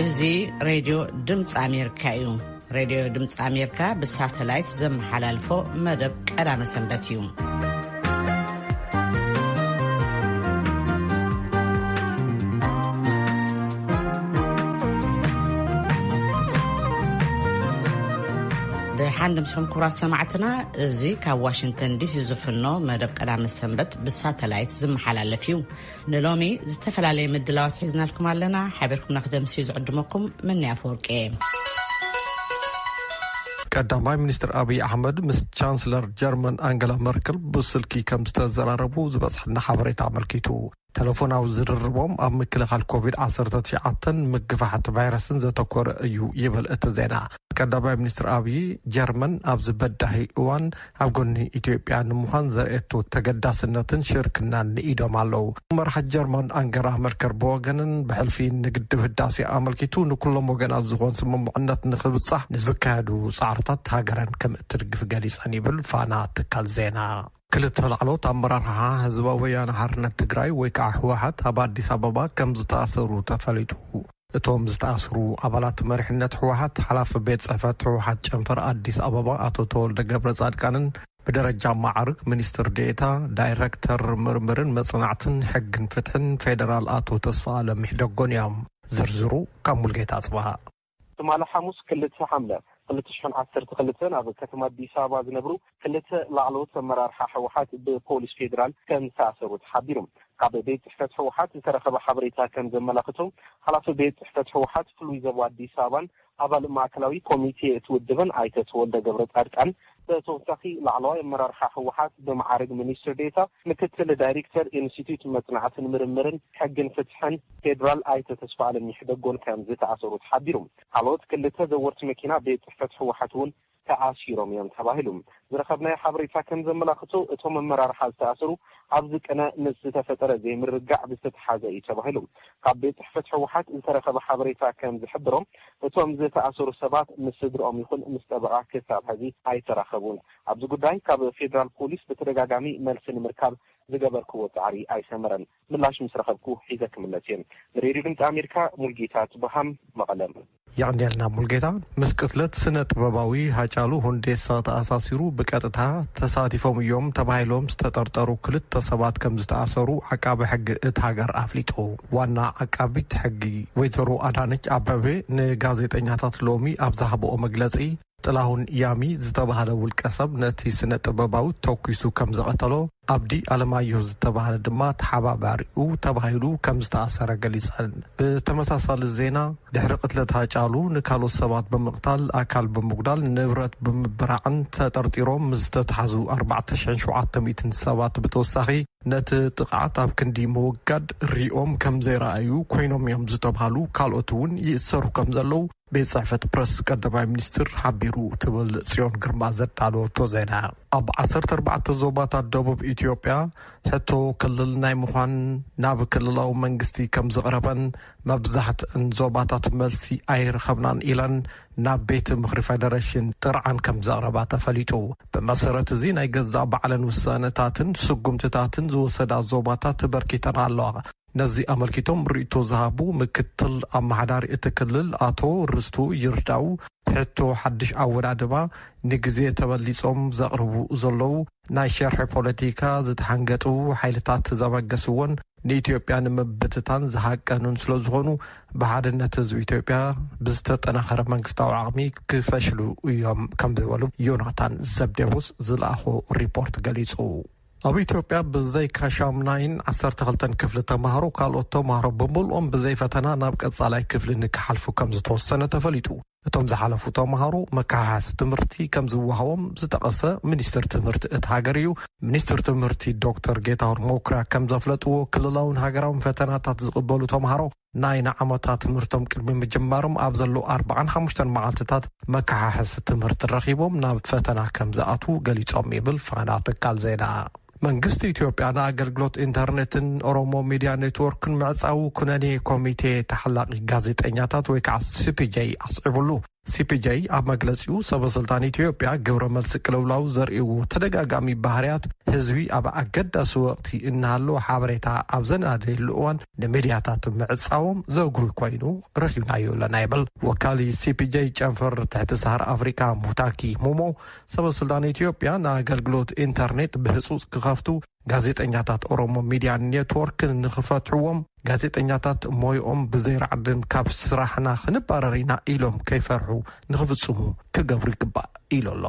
እዚ ሬድዮ ድምፂ ኣሜሪካ እዩ። ሬድዮ ድምፂ ኣሜሪካ ብሳተላይት ዘመሓላልፎ መደብ ቀዳመ ሰንበት እዩ። ደሓን ድምስኹም ክቡራት ሰማዕትና፣ እዚ ካብ ዋሽንግተን ዲሲ ዝፍኖ መደብ ቀዳመ ሰንበት ብሳተላይት ዝመሓላለፍ እዩ። ንሎሚ ዝተፈላለየ ምድላዋት ሒዝናልኩም ኣለና። ሓቢርኩምና ክደምስዩ ዝዕድመኩም መኒ ኣፈወርቂ እየ። ቀዳማይ ሚኒስትር ኣብይ ኣሕመድ ምስ ቻንስለር ጀርመን ኣንገላ መርክል ብስልኪ ከም ዝተዘራረቡ ዝበፅሐና ሓበሬታ ኣመልኪቱ። ቴሌፎናዊ ዝርርቦም ኣብ ምክልኻል ኮቪድ ዓሰርተ ትሽዓተን ምግፋሕ እቲ ቫይረስን ዘተኮረ እዩ ይብል እቲ ዜና። ቀዳማይ ሚኒስትር ኣብይ ጀርመን ኣብዚ በዳሂ እዋን ኣብ ጎኒ ኢትዮጵያ ንምዃን ዘርእየቶ ተገዳስነትን ሽርክናን ንኢዶም ኣለዉ። መራሒ ጀርመን ኣንገላ መርከል ብወገንን ብሕልፊ ንግድብ ህዳሴ ኣመልኪቱ ንኩሎም ወገናት ዝኾን ስምምዕነት ንኽብጻሕ ንዝካየዱ ጻዕርታት ሃገረን ከም እትድግፍ ገሊጸን ይብል ፋና ትካል ዜና። ክልተ ላዕለዎት ኣመራርሓ ህዝባዊ ወያነ ሓርነት ትግራይ ወይ ከዓ ህወሓት ኣብ ኣዲስ ኣበባ ከም ዝተኣሰሩ ተፈሊጡ። እቶም ዝተኣስሩ ኣባላት መሪሕነት ህወሓት፣ ሓላፊ ቤት ጽሕፈት ህወሓት ጨንፈር ኣዲስ ኣበባ ኣቶ ተወልደ ገብረ ጻድቃንን ብደረጃ ማዕርግ ሚኒስትር ዴኤታ ዳይሬክተር ምርምርን መጽናዕትን ሕግን ፍትሕን ፌደራል ኣቶ ተስፋ ኣለም ይሕደጎን እዮም። ዝርዝሩ ካብ ሙልጌታ ኣጽብሃ። ትማሊ ሓሙስ ክልተ ሓምለ ክልተ ሽሕን ዓሰርተ ክልተን ኣብ ከተማ ኣዲስ ኣበባ ዝነብሩ ክልተ ላዕለዎት ኣመራርሓ ህወሓት ብፖሊስ ፌዴራል ከም ዝተኣሰሩ ተሓቢሩ። ካብ ቤት ጽሕፈት ህወሓት ዝተረኸበ ሓበሬታ ከም ዘመላኽቶ፣ ሓላፊ ቤት ጽሕፈት ህወሓት ፍሉይ ዞባ ኣዲስ ኣበባን ኣባል ማእከላዊ ኮሚቴ እቲ ውድብን ኣይተ ተወልደ ገብረ ጻድቃን፣ ብተወሳኺ ላዕለዋይ ኣመራርሓ ህወሓት ብመዓርግ ሚኒስትር ዴታ ምክትል ዳይሬክተር ኢንስቲትዩት መጽናዕትን ምርምርን ሕግን ፍትሕን ፌዴራል ኣይተ ተስፋ ኣለም ይሕደጎን ከም ዝተኣሰሩ ተሓቢሩ። ካልኦት ክልተ ዘወርቲ መኪና ቤት ጽሕፈት ህወሓት እውን ተኣሲሮም እዮም ተባሂሉ። ዝረኸብናዮ ሓበሬታ ከም ዘመላኽቶ፣ እቶም ኣመራርሓ ዝተኣሰሩ ኣብዚ ቅነ ምስ ዝተፈጠረ ዘይምርግጋዕ ብዝተተሓዘ እዩ ተባሂሉ። ካብ ቤት ጽሕፈት ህወሓት ዝተረኸበ ሓበሬታ ከም ዝሕብሮ፣ እቶም ዝተኣሰሩ ሰባት ምስ ስድርኦም ይኹን ምስ ጠበቓ ክሳብ ሕዚ ኣይተራኸቡን። ኣብዚ ጉዳይ ካብ ፌዴራል ፖሊስ ብተደጋጋሚ መልሲ ንምርካብ ዝገበርክዎ ጻዕሪ ኣይሰመረን። ምላሽ ምስ ረኸብኩ ሒዘ ክምለስ እየ። ንሬድዮ ድምፂ ኣሜሪካ፣ ሙልጌታ ጽቡሃም፣ መቐለ። የቐንየልና ሙልጌታ። ምስ ቅትለት ስነ ጥበባዊ ሃጫሉ ሁንዴሳ ተኣሳሲሩ ብቀጥታ ተሳቲፎም እዮም ተባሂሎም ዝተጠርጠሩ ክልተ ሰባት ከም ዝተኣሰሩ ዓቃቢ ሕጊ እቲ ሃገር ኣፍሊጡ። ዋና ዓቃቢት ሕጊ ወይዘሮ ኣዳነች ኣበቤ ንጋዜጠኛታት ሎሚ ኣብ ዝሃብኦ መግለጺ፣ ጥላሁን ያሚ ዝተባህለ ውልቀ ሰብ ነቲ ስነ ጥበባዊ ተኩሱ ከም ዝቐተሎ፣ ኣብዲ ኣለማየሁ ዝተባህለ ድማ ተሓባባሪኡ ተባሂሉ ከም ዝተኣሰረ ገሊጸን። ብተመሳሳሊ ዜና፣ ድሕሪ ቅትለት ሃጫሉ ንካልኦት ሰባት ብምቕታል፣ ኣካል ብምጉዳል፣ ንብረት ብምብራዕን ተጠርጢሮም ምስ ዝተታሕዙ ኣርባዕተ ሽሕን ሸውዓተ ሚእትን ሰባት ብተወሳኺ፣ ነቲ ጥቕዓት ኣብ ክንዲ ምውጋድ ሪኦም ከም ዘይረኣዩ ኮይኖም እዮም ዝተባህሉ ካልኦት እውን ይእሰሩ ከም ዘለዉ ቤት ጽሕፈት ፕረስ ቀዳማይ ሚኒስትር ሓቢሩ ትብል ጽዮን ግርማ ዘዳለወቶ ዜና። ኣብ ዓሰርተ ኣርባዕተ ዞባታት ደቡብ ኢትዮጵያ ሕቶ ክልል ናይ ምዃን ናብ ክልላዊ መንግስቲ ከም ዝቕረበን መብዛሕትእን ዞባታት መልሲ ኣይረኸብናን ኢለን ናብ ቤት ምኽሪ ፌደሬሽን ጥርዓን ከም ዘቕረባ ተፈሊጡ። ብመሰረት እዚ ናይ ገዛእ ባዕለን ውሳነታትን ስጉምትታትን ዝወሰዳ ዞባታት በርኪተን ኣለዋ። ነዚ ኣመልኪቶም ርእይቶ ዝሃቡ ምክትል ኣመሓዳሪ እቲ ክልል ኣቶ ርስቱ ይርዳው፣ ሕቶ ሓድሽ ኣወዳድባ ንግዜ ተበሊጾም ዘቕርቡ ዘለዉ ናይ ሸርሒ ፖለቲካ ዝተሓንገጡ ሓይልታት ዘበገስዎን ንኢትዮጵያ ንምብትታን ዝሃቀኑን ስለ ዝኾኑ፣ ብሓድነት ህዝቢ ኢትዮጵያ ብዝተጠናኸረ መንግስታዊ ዓቕሚ ክፈሽሉ እዮም ከም ዝበሉ ዮናታን ዘብዴዎስ ዝለኣኾ ሪፖርት ገሊጹ። ኣብ ኢትዮጵያ ብዘይካ ሻምናይን ዓሰርተ ክልተን ክፍሊ ተማሃሮ፣ ካልኦት ተማሃሮ ብምልኦም ብዘይ ፈተና ናብ ቀጻላይ ክፍሊ ንክሓልፉ ከም ዝተወሰነ ተፈሊጡ። እቶም ዝሓለፉ ተምሃሮ መከሓሓሲ ትምህርቲ ከም ዝወሃቦም ዝጠቐሰ ሚኒስትር ትምህርቲ እቲ ሃገር እዩ። ሚኒስትር ትምህርቲ ዶክተር ጌታሁን መኩሪያ ከም ዘፍለጥዎ፣ ክልላውን ሃገራውን ፈተናታት ዝቕበሉ ተምሃሮ ናይ ንዓመታ ትምህርቶም ቅድሚ ምጅማሮም ኣብ ዘሎ ኣርባዓን ሓሙሽተን መዓልትታት መከሓሓሲ ትምህርቲ ረኺቦም ናብ ፈተና ከም ዝኣትዉ ገሊጾም ይብል ፋና ትካል ዜና። መንግስቲ ኢትዮጵያ ንኣገልግሎት ኢንተርኔትን ኦሮሞ ሚድያ ኔትወርክን ምዕጻዉ ኩነኔ ኮሚቴ ተሓላቒ ጋዜጠኛታት ወይ ከዓ ሲፒጄ ኣስዒቡሉ። ሲፒጄ ኣብ መግለጺኡ፣ ሰበ ስልጣን ኢትዮጵያ ግብረ መልሲ ቅልውላው ዘርእይዎ ተደጋጋሚ ባህርያት ህዝቢ ኣብ ኣገዳሲ ወቕቲ እናሃለወ ሓበሬታ ኣብ ዘናደየሉ እዋን ንሚድያታት ምዕጻዎም ዘጉሂ ኮይኑ ረኺብናዮ ኣለና ይብል። ወካሊ ሲፒጄ ጨንፈር ትሕቲ ሰሃራ ኣፍሪካ ሙታኪ ሙሞ፣ ሰበ ስልጣን ኢትዮጵያ ንኣገልግሎት ኢንተርኔት ብህጹጽ ክኸፍቱ፣ ጋዜጠኛታት ኦሮሞ ሚድያ ኔትወርክ ንኽፈትሕዎም፣ ጋዜጠኛታት ሞይኦም ብዘይ ራዕድን ካብ ስራሕና ክንባረር ኢና ኢሎም ከይፈርሑ ንኽፍጽሙ ክገብሩ ይግባእ ኢሉ ኣሎ።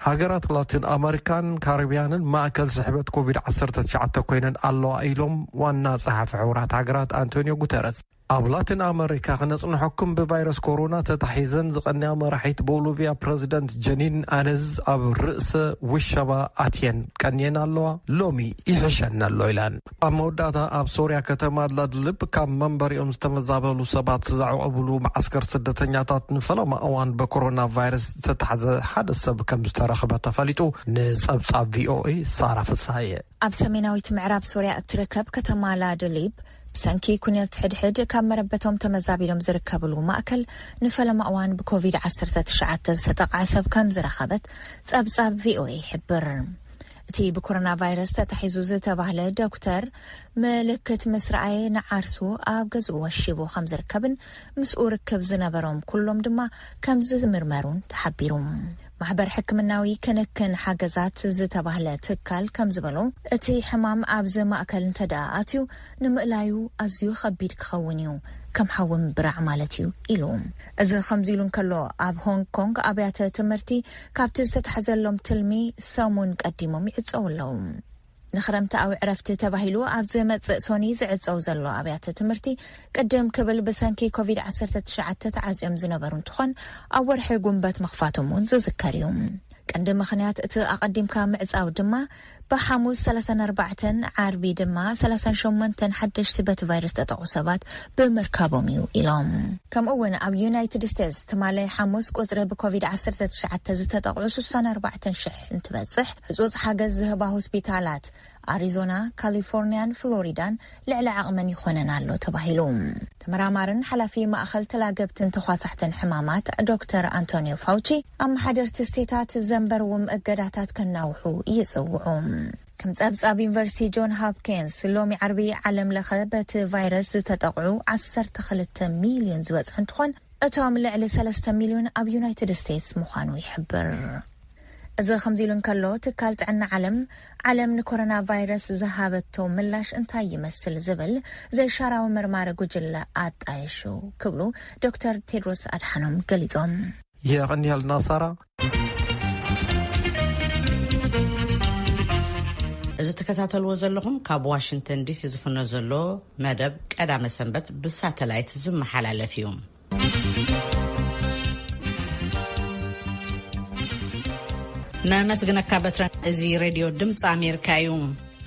ሃገራት ላቲን ኣመሪካን ካሪብያንን ማእከል ስሕበት ኮቪድ ዓሰርተ ትሽዓተ ኮይነን ኣለዋ ኢሎም ዋና ጸሓፊ ሕቡራት ሃገራት ኣንቶኒዮ ጉተረስ። ኣብ ላቲን ኣመሪካ ክነጽንሐኩም፣ ብቫይረስ ኮሮና ተታሒዘን ዝቐንያ መራሒት ቦሊቪያ ፕረዚደንት ጀኒን ኣነዝ ኣብ ርእሰ ውሸባ ኣትየን ቀንየን ኣለዋ። ሎሚ ይሕሸኒ ኣሎ ኢለን። ኣብ መወዳእታ ኣብ ሶርያ ከተማ ላድልብ ካብ መንበሪኦም ዝተመዛበሉ ሰባት ዘዕቆብሉ መዓስከር ስደተኛታት ንፈለማ እዋን ብኮሮና ቫይረስ ዝተታሕዘ ሓደ ሰብ ከም ዝተረኽበ ተፈሊጡ። ንጸብጻብ ቪኦኤ ሳራ ፍሳየ። ኣብ ሰሜናዊት ምዕራብ ሶርያ እትርከብ ከተማ ላድሊብ ብሰንኪ ኩነት ሕድሕድ ካብ መረበቶም ተመዛቢሎም ዝርከብሉ ማእከል ንፈለማ እዋን ብኮቪድ ዓሰርተ ትሽዓተ ዝተጠቕዐ ሰብ ከም ዝረኸበት ጸብጻብ ቪኦኤ ይሕብር። እቲ ብኮሮና ቫይረስ ተታሒዙ ዝተባህለ ዶክተር ምልክት ምስ ረኣየ ንዓርሱ ኣብ ገዝኡ ወሺቡ ከም ዝርከብን ምስኡ ርክብ ዝነበሮም ኩሎም ድማ ከም ዝምርመሩን ተሓቢሩ። ማሕበር ሕክምናዊ ክንክን ሓገዛት ዝተባህለ ትካል ከም ዝበሎ፣ እቲ ሕማም ኣብዚ ማእከል እንተ ደኣ ኣትዩ ንምእላዩ ኣዝዩ ከቢድ ክኸውን እዩ፣ ከም ሓዊ ምብራዕ ማለት እዩ ኢሉ። እዚ ከምዚ ኢሉ እንከሎ፣ ኣብ ሆንግ ኮንግ ኣብያተ ትምህርቲ ካብቲ ዝተታሕዘሎም ትልሚ ሰሙን ቀዲሞም ይዕጸው ኣለዉ። ንኽረምታዊ ዕረፍቲ ተባሂሉ ኣብ ዝመጽእ ሶኒ ዝዕጸው ዘሎ ኣብያተ ትምህርቲ ቅድም ክብል ብሰንኪ ኮቪድ ዓሰርተ ትሽዓተ ተዓጽዮም ዝነበሩ እንትኾን፣ ኣብ ወርሒ ጉንበት ምኽፋቶም እውን ዝዝከር እዩ። ቀንዲ ምኽንያት እቲ ኣቐዲምካ ምዕጻው ድማ ብሓሙስ ሰላሳን ኣርባዕተን፣ ዓርቢ ድማ ሰላሳን ሸሞንተን ሓደሽቲ በቲ ቫይረስ ተጠቑ ሰባት ብምርካቦም እዩ ኢሎም። ከምኡ እውን ኣብ ዩናይትድ ስቴትስ ትማሊ ሓሙስ ቁጽሪ ብኮቪድ ዓሰርተ ትሽዓተ ዝተጠቕዑ ስሳን ኣርባዕተን ሽሕ እንትበጽሕ፣ ህጹጽ ሓገዝ ዝህባ ሆስፒታላት ኣሪዞና፣ ካሊፎርኒያን ፍሎሪዳን ልዕሊ ዓቕመን ይኾነን ኣሎ ተባሂሉ። ተመራማርን ሓላፊ ማእኸል ተላገብትን ተዃሳሕትን ሕማማት ዶክተር ኣንቶኒዮ ፋውቺ፣ ኣመሓደርቲ ስቴታት ዘንበርዎም እገዳታት ከናውሑ ይጽውዑ። ከም ጸብጻብ ዩኒቨርሲቲ ጆን ሆፕኪንስ፣ ሎሚ ዓርቢ ዓለም ለኸ በቲ ቫይረስ ዝተጠቕዑ ዓሰርተ ክልተ ሚልዮን ዝበጽሑ እንትኾን፣ እቶም ልዕሊ ሰለስተ ሚልዮን ኣብ ዩናይትድ ስቴትስ ምዃኑ ይሕብር። እዚ ከምዚ ኢሉ እንከሎ፣ ትካል ጥዕና ዓለም፣ ዓለም ንኮሮና ቫይረስ ዝሃበቶ ምላሽ እንታይ ይመስል ዝብል ዘይሻራዊ መርማሪ ጉጅለ ኣጣየሹ ክብሉ ዶክተር ቴድሮስ ኣድሓኖም ገሊጾም። የቐንየልና ሳራ። እዚ ትከታተልዎ ዘለኹም ካብ ዋሽንግተን ዲሲ ዝፍኖ ዘሎ መደብ ቀዳመ ሰንበት ብሳተላይት ዝመሓላለፍ እዩ። ነመስግነካ በትረ። እዚ ሬድዮ ድምፂ ኣሜሪካ እዩ።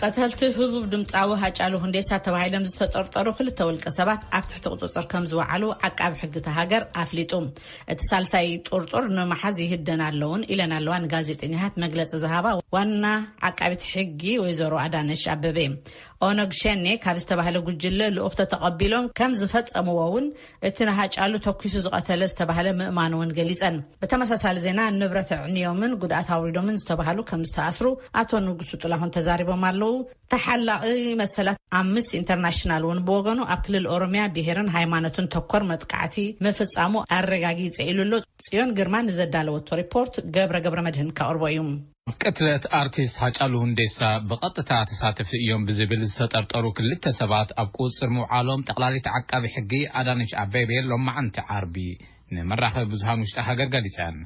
ቀተልቲ ህቡብ ድምፃዊ ሃጫሉ ሁንዴሳ ተባሂሎም ዝተጠርጠሩ ክልተ ውልቀ ሰባት ኣብ ትሕቲ ቁፅፅር ከም ዝወዓሉ ዓቃቢ ሕጊ እታ ሃገር ኣፍሊጡ። እቲ ሳልሳይ ጥርጡር ንምሓዝ ይህደን ኣለውን ኢለን ኣለዋ ንጋዜጠኛታት መግለፂ ዝሃባ ዋና ዓቃቢት ሕጊ ወይዘሮ ኣዳነች ኣበበ። ኦነግ ሸኔ ካብ ዝተባህለ ጉጅለ ልኡኽ ተተቐቢሎም ከም ዝፈጸምዎ እውን እቲ ንሃጫሉ ተኲሱ ዝቐተለ ዝተባህለ ምእማኑ እውን ገሊጸን። ብተመሳሳሊ ዜና፣ ንብረት ኣዕንዮምን ጉድኣት ኣውሪዶምን ዝተባህሉ ከም ዝተኣስሩ ኣቶ ንጉሱ ጥላሁን ተዛሪቦም ኣለዉ። ተሓላቒ መሰላት ኣምነስቲ ኢንተርናሽናል እውን ብወገኑ፣ ኣብ ክልል ኦሮሚያ ብሄርን ሃይማኖትን ተኮር መጥቃዕቲ ምፍጻሙ ኣረጋጊጸ ኢሉ ኣሎ። ጽዮን ግርማ ንዘዳለወቶ ሪፖርት ገብረ ገብረ መድህን ከቕርቦ እዩ። ቅትለት ኣርቲስት ሃጫሉ ሁንዴሳ ብቐጥታ ተሳተፍቲ እዮም ብዝብል ዝተጠርጠሩ ክልተ ሰባት ኣብ ቁጽጽር ምውዓሎም ጠቕላሊት ዓቃቢ ሕጊ ኣዳነች ኣቤቤ ሎማዓንቲ ዓርቢ ንመራኸቢ ብዙሃን ውሽጢ ሃገር ገሊጸን።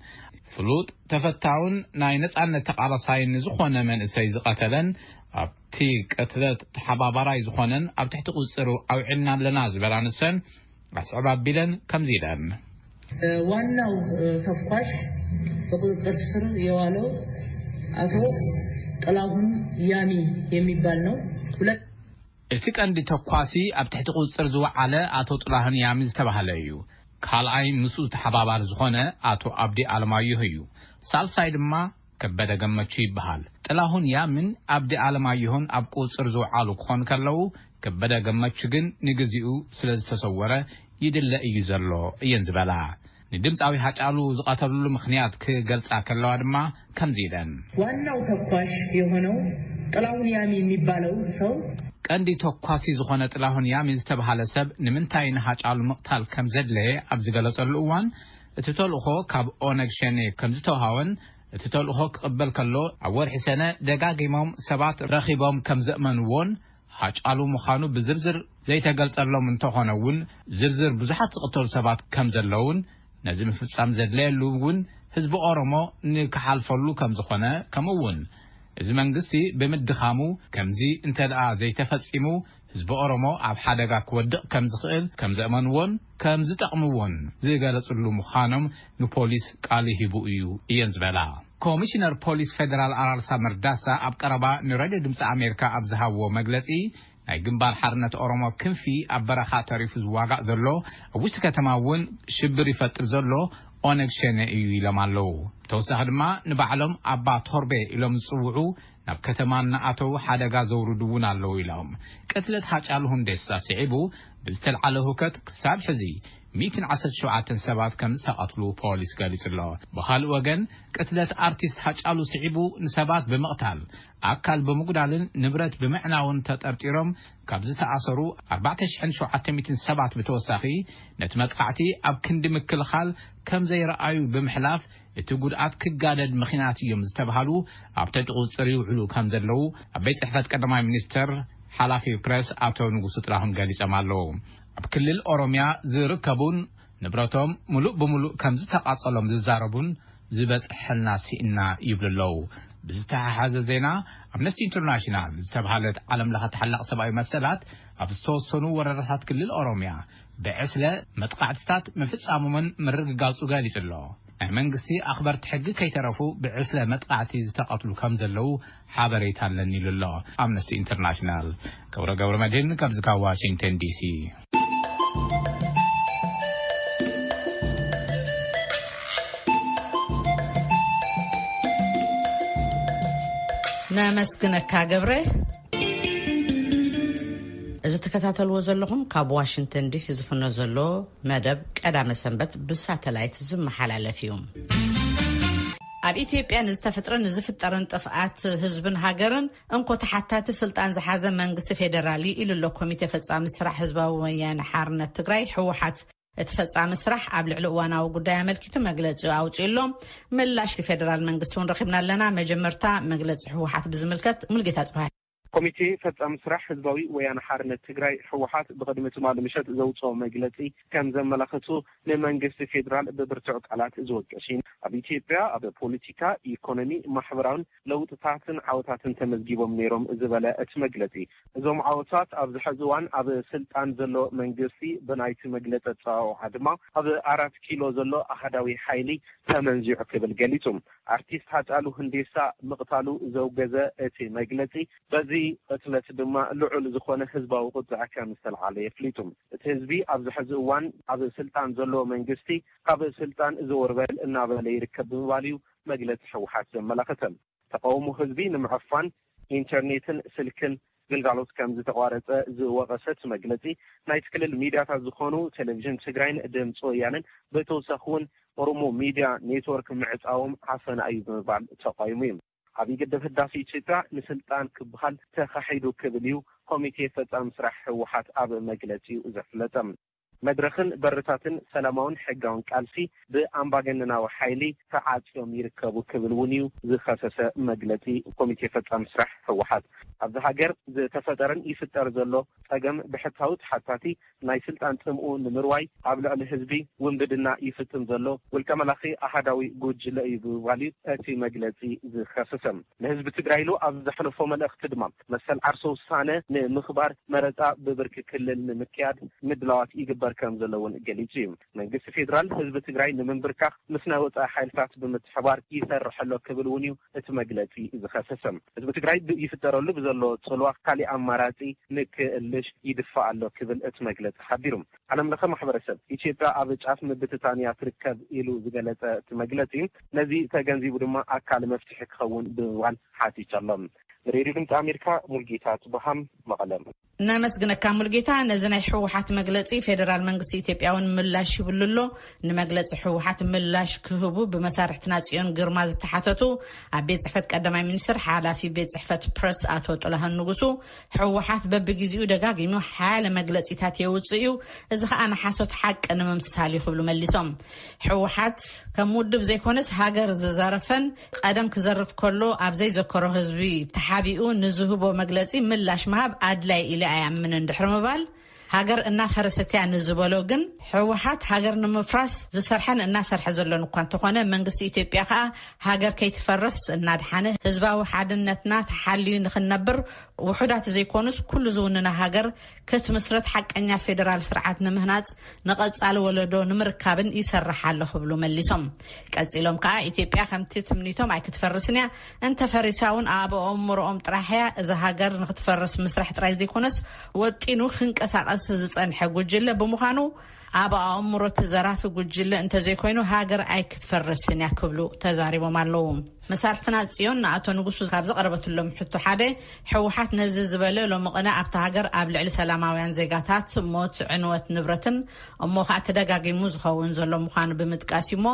ፍሉጥ ተፈታውን ናይ ነጻነት ተቓላሳይን ንዝኾነ መንእሰይ ዝቐተለን ኣብቲ ቅትለት ተሓባባራይ ዝኾነን ኣብ ትሕቲ ቁጽጽር ኣውዒልና ኣለና ዝበላ ንሰን ኣስዕብ ኣቢለን ከምዚ ኢለን። ዋናው ተኳሽ በቁጥጥር ስር የዋለው አቶ ጥላሁን ያሚ የሚባል ነው። ሁለት እቲ ቀንዲ ተኳሲ ኣብ ትሕቲ ቁፅፅር ዝወዓለ ኣቶ ጥላሁን ያሚ ዝተባህለ እዩ። ካልኣይ ምስኡ ተሓባባሪ ዝኾነ ኣቶ ኣብዲ ኣለማየሁ እዩ። ሳልሳይ ድማ ከበደ ገመቹ ይበሃል። ጥላሁን ያምን ኣብዲ ኣለማየሁን ኣብ ቁፅፅር ዝወዓሉ ክኾኑ ከለዉ፣ ከበደ ገመቹ ግን ንግዚኡ ስለ ዝተሰወረ ይድለ እዩ ዘሎ እየን ዝበላ። ንድምፃዊ ሃጫሉ ዝቐተልሉ ምኽንያት ክገልፃ ከለዋ ድማ ከምዚ ኢለን። ዋናው ተኳሽ የሆነው ጥላሁን ያሚ የሚባለው ሰው ቀንዲ ተኳሲ ዝኾነ ጥላሁን ያሚ ዝተባሃለ ሰብ ንምንታይ ንሃጫሉ ምቕታል ከም ዘድለየ ኣብ ዝገለጸሉ እዋን፣ እቲ ተልእኾ ካብ ኦነግ ሸኔ ከም ዝተውሃወን እቲ ተልእኾ ክቕበል ከሎ ኣብ ወርሒ ሰነ ደጋጊሞም ሰባት ረኺቦም ከም ዘእመንዎን ሃጫሉ ምዃኑ ብዝርዝር ዘይተገልጸሎም እንተኾነ እውን ዝርዝር ብዙሓት ዝቕተሉ ሰባት ከም ዘለውን ነዚ ምፍጻም ዘድለየሉ እውን ህዝቢ ኦሮሞ ንክሓልፈሉ ከም ዝኾነ ከምኡ እውን እዚ መንግስቲ ብምድኻሙ ከምዚ እንተ ደኣ ዘይተፈጺሙ ህዝቢ ኦሮሞ ኣብ ሓደጋ ክወድቕ ከም ዝኽእል ከም ዘእመንዎን ከም ዝጠቕምዎን ዝገለጽሉ ምዃኖም ንፖሊስ ቃል ሂቡ እዩ እየን ዝበላ። ኮሚሽነር ፖሊስ ፌደራል ኣራርሳ መርዳሳ ኣብ ቀረባ ንሬድዮ ድምፂ ኣሜሪካ ኣብ ዝሃብዎ መግለፂ ናይ ግንባር ሓርነት ኦሮሞ ክንፊ ኣብ በረኻ ተሪፉ ዝዋጋእ ዘሎ ኣብ ውሽጢ ከተማ እውን ሽብር ይፈጥር ዘሎ ኦነግ ሸኔ እዩ ኢሎም ኣለዉ። ብተወሳኺ ድማ ንባዕሎም ኣባ ቶርቤ ኢሎም ዝፅውዑ ናብ ከተማ እናኣተዉ ሓደጋ ዘውርዱ እውን ኣለዉ ኢሎም። ቅትለት ሃጫሉ ሁንዴሳ ስዒቡ ብዝተልዓለ ሁከት ክሳብ ሕዚ ሚእትን ዓሰርተ ሸውዓተን ሰባት ከም ዝተቐትሉ ፖሊስ ገሊጹ ኣሎ። ብኻልእ ወገን ቅትለት ኣርቲስት ሃጫሉ ስዒቡ ንሰባት ብምቕታል ኣካል ብምጉዳልን ንብረት ብምዕናውን ተጠርጢሮም ካብ ዝተኣሰሩ ኣርባዕተ ሽሕን ሸውዓተ ሚእትን ሰባት ብተወሳኺ ነቲ መጥቃዕቲ ኣብ ክንዲ ምክልኻል ከም ዘይረኣዩ ብምሕላፍ እቲ ጉድኣት ክጋደድ ምኽንያት እዮም ዝተባሃሉ ኣብ ትሕቲ ቁፅፅር ይውዕሉ ከም ዘለዉ ኣብ ቤት ፅሕፈት ቀዳማይ ሚኒስትር ሓላፊ ፕረስ ኣቶ ንጉሱ ጥላሁን ገሊጾም ኣለዉ። ኣብ ክልል ኦሮሚያ ዝርከቡን ንብረቶም ሙሉእ ብሙሉእ ከም ዝተቓጸሎም ዝዛረቡን ዝበጽሐና ስኢና ይብሉ ኣለዉ። ብዝተሓሓዘ ዜና ኣምነስቲ ኢንተርናሽናል ዝተባሃለት ዓለም ለኸ ተሓላቕ ሰብኣዊ መሰላት ኣብ ዝተወሰኑ ወረዳታት ክልል ኦሮሚያ ብዕስለ መጥቃዕትታት ምፍጻሞምን ምርግጋጹ ገሊጹ ኣሎ። ናይ መንግስቲ ኣኽበርቲ ሕጊ ከይተረፉ ብዕስለ መጥቃዕቲ ዝተቐትሉ ከም ዘለዉ ሓበሬታ ኣለኒ ኢሉ ኣሎ ኣምነስቲ ኢንተርናሽናል። ክብረ ገብረ መድህን ካብዚ ካብ ዋሽንግተን ዲሲ። ነመስግነካ ገብረ። እዚ ትከታተልዎ ዘለኹም ካብ ዋሽንግተን ዲሲ ዝፍኖ ዘሎ መደብ ቀዳመ ሰንበት ብሳተላይት ዝመሓላለፍ እዩ። ኣብ ኢትዮጵያ ንዝተፈጥረን ንዝፍጠርን ጥፍኣት ህዝብን ሃገርን እንኮ ተሓታቲ ስልጣን ዝሓዘ መንግስቲ ፌደራል እዩ ኢሉ ኣሎ ኮሚቴ ፈጻሚ ስራሕ ህዝባዊ ወያነ ሓርነት ትግራይ ህወሓት። እቲ ፈጻሚ ስራሕ ኣብ ልዕሊ እዋናዊ ጉዳይ ኣመልኪቱ መግለጺ ኣውጺኡ ኣሎ። ምላሽ እቲ ፌደራል መንግስቲ እውን ረኺብና ኣለና። መጀመርታ መግለጺ ህወሓት ብዝምልከት ሙልጌታ ጽባህ። ኮሚቴ ፈጻሚ ስራሕ ህዝባዊ ወያነ ሓርነት ትግራይ ህወሓት ብቕድሚ ትማሊ ምሸት ዘውፅኦ መግለፂ ከም ዘመላኸቱ ንመንግስቲ ፌዴራል ብብርቱዕ ቃላት ዝወቀስ እዩ። ኣብ ኢትዮጵያ ኣብ ፖለቲካ፣ ኢኮኖሚ፣ ማሕበራውን ለውጥታትን ዓወታትን ተመዝጊቦም ነይሮም ዝበለ እቲ መግለፂ፣ እዞም ዓወታት ኣብዚ ሕዚ እዋን ኣብ ስልጣን ዘሎ መንግስቲ ብናይቲ መግለፂ ኣፀዋውዓ ድማ ኣብ ኣራት ኪሎ ዘሎ ኣሃዳዊ ሓይሊ ተመንዚዑ ክብል ገሊፁ። ኣርቲስት ሃጫሉ ህንዴሳ ምቕታሉ ዘውገዘ እቲ መግለፂ፣ በዚ ቅትለት ድማ ልዑል ዝኾነ ህዝባዊ ቁፅዐ ከም ዝተልዓለ የፍሊጡ። እቲ ህዝቢ ኣብዚ ሕዚ እዋን ኣብ ስልጣን ዘለዎ መንግስቲ ካብ ስልጣን ዘወር በል እናበለ ይርከብ ብምባል እዩ መግለፂ ህወሓት ዘመላኸተ። ተቃውሞ ህዝቢ ንምዕፋን ኢንተርኔትን ስልክን ግልጋሎት ከም ዝተቋረፀ ዝወቐሰ እቲ መግለፂ፣ ናይቲ ክልል ሚድያታት ዝኾኑ ቴሌቪዥን ትግራይን ድምፂ ወያነን ብተወሳኺ እውን ኦሮሞ ሚድያ ኔትወርክ ምዕፃዎም ዓፈና እዩ ብምባል ተቃይሙ እዩ። ዓብዪ ግድብ ህዳሴ ኢትዮጵያ ንስልጣን ክበሃል ተኻሒዱ ክብል እዩ ኮሚቴ ፈፃሚ ስራሕ ህወሓት ኣብ መግለፂኡ ዘፍለጠ። መድረኽን በርታትን ሰላማውን ሕጋውን ቃልሲ ብኣምባገነናዊ ሓይሊ ተዓፅዮም ይርከቡ ክብል እውን እዩ ዝኸሰሰ መግለፂ ኮሚቴ ፈፃሚ ስራሕ ህወሓት። ኣብዚ ሃገር ዝተፈጠረን ይፍጠር ዘሎ ፀገም ብሕታዊ ተሓታቲ ናይ ስልጣን ጥምኡ ንምርዋይ ኣብ ልዕሊ ህዝቢ ውንብድና ይፍፅም ዘሎ ውልቀ መላኺ ኣሃዳዊ ጉጅለ እዩ ብምባል እዩ እቲ መግለፂ ዝኸሰሰ። ንህዝቢ ትግራይ ኢሉ ኣብ ዘሕለፎ መልእኽቲ ድማ መሰል ዓርሰ ውሳነ ንምኽባር መረፃ ብብርኪ ክልል ንምክያድ ምድላዋት ይግበር ከም ዘሎ እውን ገሊጹ እዩ። መንግስቲ ፌዴራል ህዝቢ ትግራይ ንምንብርካኽ ምስ ናይ ወጻኢ ሓይልታት ብምትሕባር ይሰርሕ ኣሎ ክብል እውን እዩ እቲ መግለጺ ዝኸሰሰ። ህዝቢ ትግራይ ብ-፣ ይፍጠረሉ ብዘሎ ጽልዋ ካሊእ ኣማራጺ ንክእልሽ ይድፋእ ኣሎ ክብል እቲ መግለጺ ሓቢሩ። ዓለም ለኸ ማሕበረሰብ፣ ኢትዮጵያ ኣብ ጫፍ ምብትታን እያ ትርከብ ኢሉ ዝገለጸ እቲ መግለጺ፣ ነዚ ተገንዚቡ ድማ ኣካል መፍትሒ ክኸውን ብምባል ሓቲቱ ኣሎ። ንሬድዮ ድምፂ ኣሜሪካ፣ ሙልጌታ ጽበሃም፣ መቐለ። ነመስግነካ ሙልጌታ። ነዚ ናይ ህወሓት መግለጺ ፌደራል መንግስቲ ኢትዮጵያ እውን ምላሽ ይብሉ ኣሎ። ንመግለጺ ህወሓት ምላሽ ክህቡ ብመሳርሕትና ጽዮን ግርማ ዝተሓተቱ ኣብ ቤት ጽሕፈት ቀዳማይ ሚኒስትር ሓላፊ ቤት ጽሕፈት ፕረስ ኣቶ ጥላሁን ንጉሱ፣ ህወሓት በብግዜኡ ደጋጊሙ ሓያለ መግለጺታት የውጽእ እዩ፣ እዚ ኸኣ ንሓሶት ሓቂ ንምምስሳል እዩ ክብሉ መሊሶም። ህወሓት ከም ውድብ ዘይኮነስ ሃገር ዝዘረፈን ቀደም ክዘርፍ ከሎ ኣብ ዘይዘከሮ ህዝቢ ተሓቢኡ ንዝህቦ መግለጺ ምላሽ ምሃብ ኣድላይ ኢለ ኣይኣምንን ድሕሪ ምባል፣ ሃገር እናፈረሰት እያ ንዝበሎ ግን፣ ህወሓት ሃገር ንምፍራስ ዝሰርሐን እናሰርሐ ዘሎን እኳ እንተኾነ፣ መንግስቲ ኢትዮጵያ ከኣ ሃገር ከይትፈርስ እናድሓነ፣ ህዝባዊ ሓድነትና ተሓልዩ ንኽንነብር፣ ውሑዳት ዘይኮኑስ ኩሉ ዝውንና ሃገር ክትምስረት ሓቀኛ ፌደራል ስርዓት ንምህናጽ ንቐጻሊ ወለዶ ንምርካብን ይሰርሕ ኣሎ ክብሉ መሊሶም። ቀጺሎም ከኣ ኢትዮጵያ ከምቲ ትምኒቶም ኣይክትፈርስን እያ፣ እንተፈሪሳ እውን ኣብ ኣእምሮኦም ጥራሕ እያ። እዛ ሃገር ንክትፈርስ ምስራሕ ጥራይ ዘይኮነስ ወጢኑ ክንቀሳቐስ ዝጸንሐ ጉጅለ ብምዃኑ ኣብ ኣእምሮ እቲ ዘራፊ ጉጅለ እንተዘይኮይኑ ሃገር ኣይክትፈርስን እያ ክብሉ ተዛሪቦም ኣለዉ። መሳርሕትና ጽዮን ንኣቶ ንጉሱ ካብ ዘቐረበትሎም ሕቶ ሓደ ህወሓት ነዚ ዝበለ ሎሚ ቅነ ኣብታ ሃገር ኣብ ልዕሊ ሰላማውያን ዜጋታት ሞት፣ ዕንወት ንብረትን እሞ ኸኣ ተደጋጊሙ ዝኸውን ዘሎ ምዃኑ ብምጥቃስ እዩ እሞ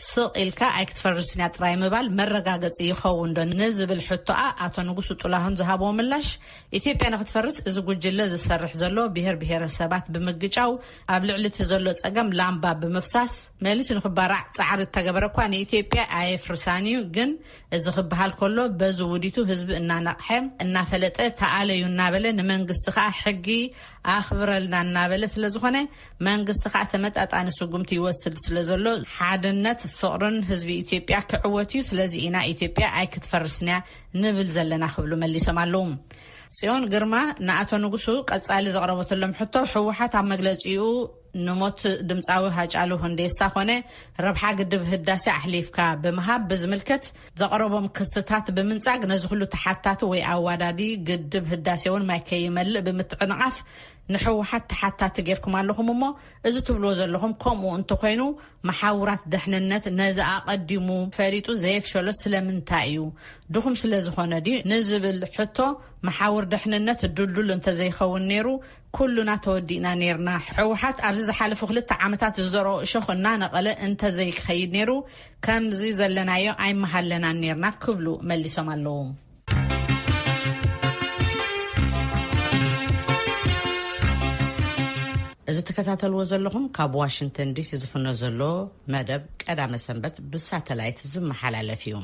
ስቕ ኢልካ ኣይክትፈርስን እያ ጥራይ ምባል መረጋገጺ ይኸውን ዶ ንዝብል ሕቶኣ ኣቶ ንጉሱ ጥላሁን ዝሃብዎ ምላሽ ኢትዮጵያ ንክትፈርስ እዚ ጉጅለ ዝሰርሕ ዘሎ ብሄር ብሄረሰባት ብምግጫው ኣብ ልዕሊ እቲ ዘሎ ጸገም ላምባ ብምፍሳስ መሊሱ ንክባራዕ ጻዕሪ እተገበረ እኳ ንኢትዮጵያ ኣየፍርሳን እዩ። ግን እዚ ክበሃል ከሎ በዚ ውዲቱ ህዝቢ እናነቕሐ እናፈለጠ ተኣለዩ እናበለ ንመንግስቲ ከዓ ሕጊ ኣኽብረልና እናበለ ስለ ዝኾነ መንግስቲ ከዓ ተመጣጣኒ ስጉምቲ ይወስድ ስለ ዘሎ ሓድነት ፍቕርን ህዝቢ ኢትዮጵያ ክዕወት እዩ። ስለዚ ኢና ኢትዮጵያ ኣይክትፈርስን እያ ንብል ዘለና ክብሉ መሊሶም ኣለዉ። ጽዮን ግርማ ንኣቶ ንጉሱ ቀጻሊ ዘቕረበትሎም ሕቶ ህወሓት ኣብ መግለጺኡ ንሞት ድምፃዊ ሃጫሉ ሁንዴሳ ኮነ ረብሓ ግድብ ህዳሴ ኣሕሊፍካ ብምሃብ ብዝምልከት ዘቕረቦም ክስታት ብምንጻግ ነዚ ኩሉ ተሓታቲ ወይ ኣዋዳዲ ግድብ ህዳሴ እውን ማይ ከይመልእ ብምትዕንቓፍ ንህወሓት ተሓታቲ ጌርኩም ኣለኹም እሞ እዚ ትብልዎ ዘለኹም ከምኡ እንተኾይኑ መሓውራት ደሕንነት ነዚ ኣቐዲሙ ፈሊጡ ዘየፍሸሎ ስለምንታይ እዩ? ድኹም ስለ ዝኾነ ድዩ ንዝብል ሕቶ መሓውር ደሕንነት ድልዱል እንተዘይኸውን ነይሩ ኩሉና ተወዲእና ነይርና። ህወሓት ኣብዚ ዝሓለፉ ክልተ ዓመታት ዝዘርኦ እሾኽ እናነቐለ እንተዘይክኸይድ ነይሩ ከምዚ ዘለናዮ ኣይመሃለናን ነይርና ክብሉ መሊሶም ኣለዉ። እዚ ትከታተልዎ ዘለኹም ካብ ዋሽንግተን ዲሲ ዝፍኖ ዘሎ መደብ ቀዳመ ሰንበት ብሳተላይት ዝመሓላለፍ እዩ።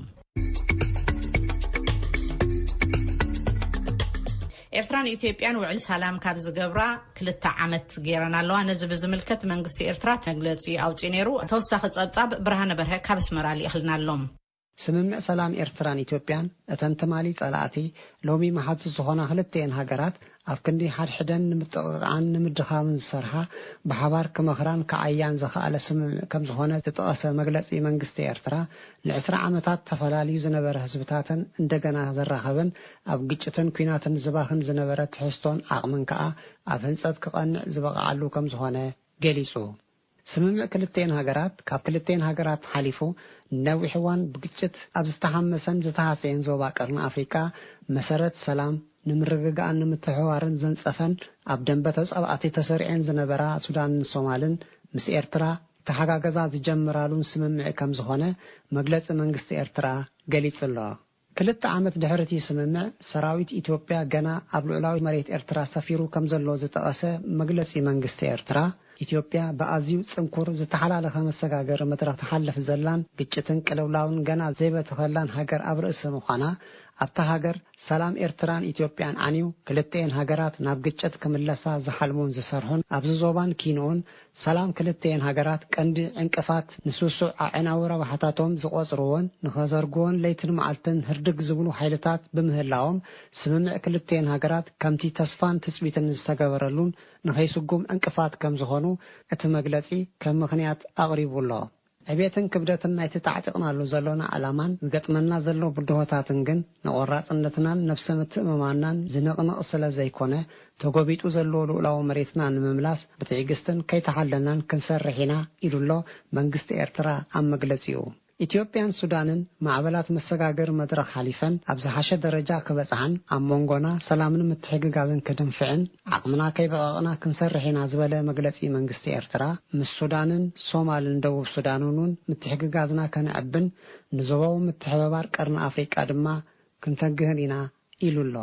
ኤርትራን ኢትዮጵያን ውዕል ሰላም ካብ ዝገብራ ክልተ ዓመት ገይረን ኣለዋ። ነዚ ብዝምልከት መንግስቲ ኤርትራ መግለጺ ኣውጺኡ ነይሩ። ተወሳኺ ጸብጻብ ብርሃነ በርሀ ካብ ኣስመራ ልኢኽልና ኣሎ። ስምምዕ ሰላም ኤርትራን ኢትዮጵያን እተን ትማሊ ጸላእቲ ሎሚ መሓዙት ዝኾና ክልተኤን ሃገራት ኣብ ክንዲ ሓድሕደን ንምጥቕቓን ንምድኻምን ዝሰርሓ ብሓባር ክመኽራን ክዓያን ዘኽኣለ ስምምዕ ከም ዝኾነ ዝጠቐሰ መግለጺ መንግስቲ ኤርትራ ንዕስራ ዓመታት ተፈላልዩ ዝነበረ ህዝብታተን እንደገና ዘራኸበን ኣብ ግጭትን ኲናትን ዝባኽን ዝነበረ ትሕዝቶን ዓቕምን ከኣ ኣብ ህንጸት ክቐንዕ ዝበቕዓሉ ከም ዝኾነ ገሊጹ። ስምምዕ ክልተኤን ሃገራት ካብ ክልተኤን ሃገራት ሓሊፉ ንነዊሕ እዋን ብግጭት ኣብ ዝተሃመሰን ዝተሃሰየን ዞባ ቀርኒ ኣፍሪቃ መሰረት ሰላም ንምርግጋእን ንምትሕብባርን ዘንጸፈን ኣብ ደንበ ተጻባእቲ ተሰሪዐን ዝነበራ ሱዳንን ሶማልን ምስ ኤርትራ ተሓጋገዛ ዝጀምራሉን ስምምዕ ከም ዝኾነ መግለጺ መንግስቲ ኤርትራ ገሊጹ ኣሎ። ክልተ ዓመት ድሕሪ እቲ ስምምዕ፣ ሰራዊት ኢትዮጵያ ገና ኣብ ልዑላዊ መሬት ኤርትራ ሰፊሩ ከም ዘሎ ዝጠቐሰ መግለጺ መንግስቲ ኤርትራ፣ ኢትዮጵያ ብኣዝዩ ጽንኩር ዝተሓላለኸ መሰጋገሪ መድረኽ ትሓልፍ ዘላን ግጭትን ቅልውላውን ገና ዘይበተኸላን ሃገር ኣብ ርእሲ ምዃና፣ ኣብታ ሃገር ሰላም ኤርትራን ኢትዮጵያን ዓንዩ፣ ክልተኤን ሃገራት ናብ ግጭት ክምለሳ ዝሓልሙን ዝሰርሑን፣ ኣብዚ ዞባን ኪንኡን ሰላም ክልተኤን ሃገራት ቀንዲ ዕንቅፋት፣ ንስሱዕ ኣዕናዊ ረብሓታቶም ዝቖጽርዎን ንኸዘርግዎን ለይትን መዓልትን ህርድግ ዝብሉ ሓይልታት ብምህላዎም፣ ስምምዕ ክልተኤን ሃገራት ከምቲ ተስፋን ትጽቢትን ዝተገበረሉን ንኸይስጉም ዕንቅፋት ከም ዝኾኑ እቲ መግለጺ ከም ምኽንያት ኣቕሪቡ ኣሎ። ዕቤትን ክብደትን ናይቲ ተዓጢቕናሉ ዘሎና ዕላማን ዝገጥመና ዘሎ ብድሆታትን ግን ንቆራጽነትናን ነብሰ ምትእምማንናን ዝንቕንቕ ስለ ዘይኮነ፣ ተጎቢጡ ዘሎ ልኡላዊ መሬትና ንምምላስ ብትዕግስትን ከይተሓለናን ክንሰርሕ ኢና ኢሉ ኣሎ መንግስቲ ኤርትራ ኣብ መግለጺኡ። ኢትዮጵያን ሱዳንን ማዕበላት መሰጋገሪ መድረኽ ሓሊፈን ኣብ ዝሓሸ ደረጃ ክበጽሓን ኣብ መንጎና ሰላምን ምትሕግጋዝን ክድንፍዕን ዓቕምና ከይበቐቕና ክንሰርሕ ኢና ዝበለ መግለጺ መንግስቲ ኤርትራ፣ ምስ ሱዳንን ሶማልን ደቡብ ሱዳንን እውን ምትሕግጋዝና ከነዕብን ንዞባዊ ምትሕብባር ቀርኒ ኣፍሪቃ ድማ ክንተግህን ኢና ኢሉ ኣሎ።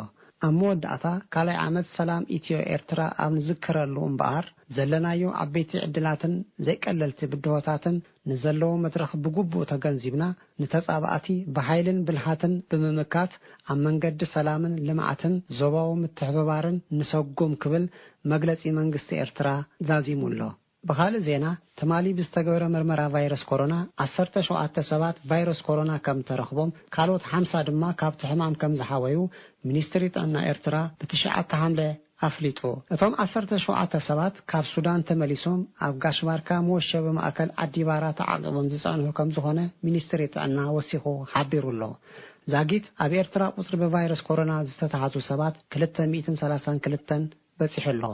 ኣብ መወዳእታ ካልኣይ ዓመት ሰላም ኢትዮ ኤርትራ ኣብ ንዝክረሉ እምበኣር ዘለናዮ ዓበይቲ ዕድላትን ዘይቀለልቲ ብድሆታትን ንዘለዎ መድረኽ ብግቡእ ተገንዚብና፣ ንተጻባእቲ ብሓይልን ብልሓትን ብምምካት ኣብ መንገዲ ሰላምን ልምዓትን ዞባዊ ምትሕብባርን ንሰጉም ክብል መግለጺ መንግስቲ ኤርትራ ዛዚሙ ኣሎ። ብኻልእ ዜና፣ ትማሊ ብዝተገበረ መርመራ ቫይረስ ኮሮና ዓሰርተ ሸውዓተ ሰባት ቫይረስ ኮሮና ከም ተረኽቦም፣ ካልኦት ሓምሳ ድማ ካብቲ ሕማም ከም ዝሓወዩ ሚኒስትሪ ጥዕና ኤርትራ ብትሽዓተ ሓምለ ኣፍሊጡ። እቶም ዓሰርተ ሸውዓተ ሰባት ካብ ሱዳን ተመሊሶም ኣብ ጋሽ ባርካ መወሸቢ ማእከል ዓዲባራ ተዓቂቦም ዝጸንሑ ከም ዝኾነ ሚኒስትሪ ጥዕና ወሲኹ ሓቢሩ ኣሎ። ዛጊት ኣብ ኤርትራ ቁጽሪ ብቫይረስ ኮሮና ዝተታሕዙ ሰባት ክልተ ሚእትን ሰላሳን ክልተን በጺሑ ኣሎ።